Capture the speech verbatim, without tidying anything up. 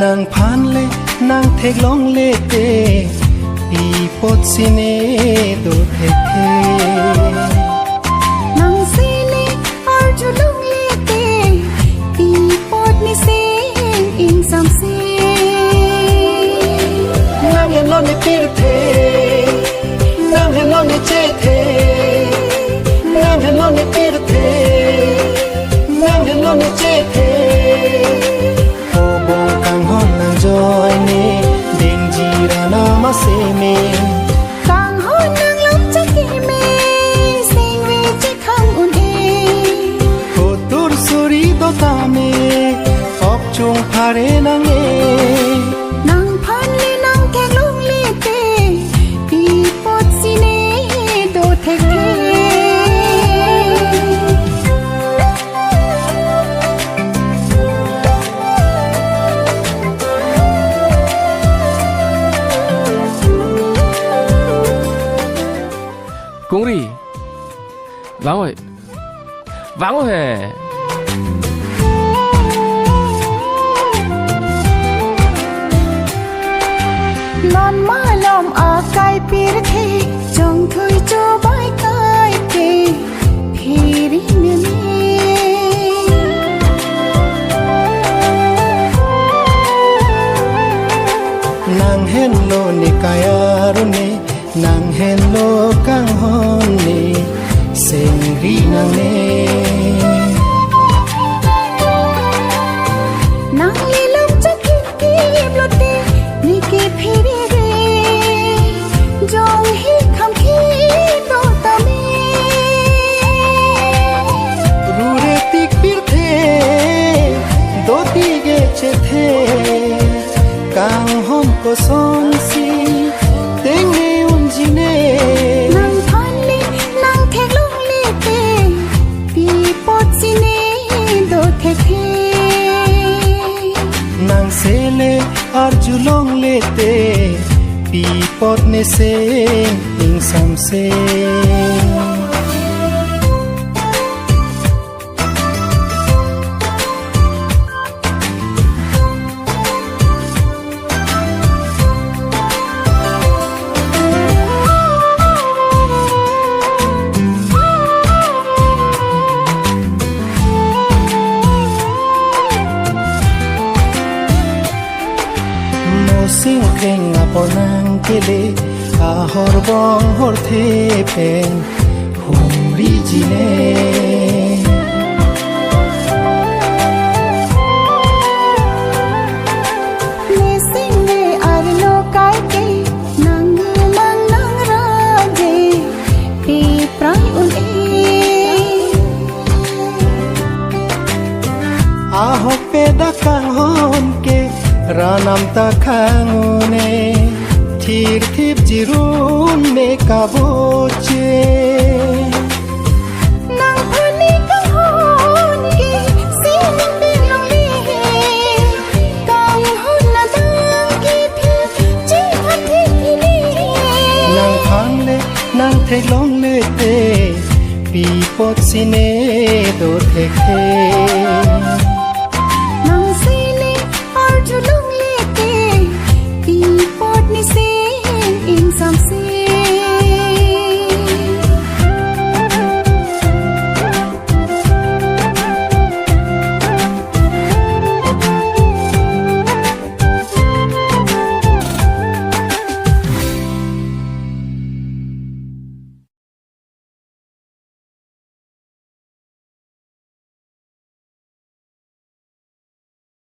Nangphan le nangtheklongle te, pi apotsi ne do thekthe. Nangsi le arjulongle te, pi apot ne seng ingsamse. Nanghenlo ne pirthe, nanghenlo ne chethe, nanghenlo ne pirthe, nanghenlo ne chethe. Obo kanghon nangjoine, dengji ra na ma seme. Kanghon nanglong chakeme, sengve chekhang un-e. Kotur suri do tame, ok chung phare nangne. Nangphan le nangtheklongle te, pi apotsi ne do thekthe. Kungri. Vang oi. Vang oi he. Non malom akai pirthe, chongthui chobai kai ke phiri meme. Nanghenlo ne kai arune, nanghenlo kanghon ne sengri nangne. Nanglelong chakip kip lote, ne ke phiri re, jong hi kham khi do tame. Rure tik pirthe, do tik e chethe, kanghon kosonsi tengne unji ne. Nangphan le nangtheklongle te, pi apotsi ne do thekthe. Nangsi le arjulongle te, pi apot ne seng ingsamse. Mo sing kheng apor nangkele, ahor bong horthe pen humri jine. Ne sing ne arlo kai ke, nang mang nang raje, te prai un-e. Ahok pen dak kanghon ke, ranam ta khang un-e, thirthip jirun me kavoche. Nangphan ne kanghon ke, sing pin longle, kanghon adang ke phi, chi phan thi phi ne. Nangphan le nangtheklongle te, pi apotsi ne do thekthe. Nangsi le arjulongle te, pi apot ne seng ingsamse.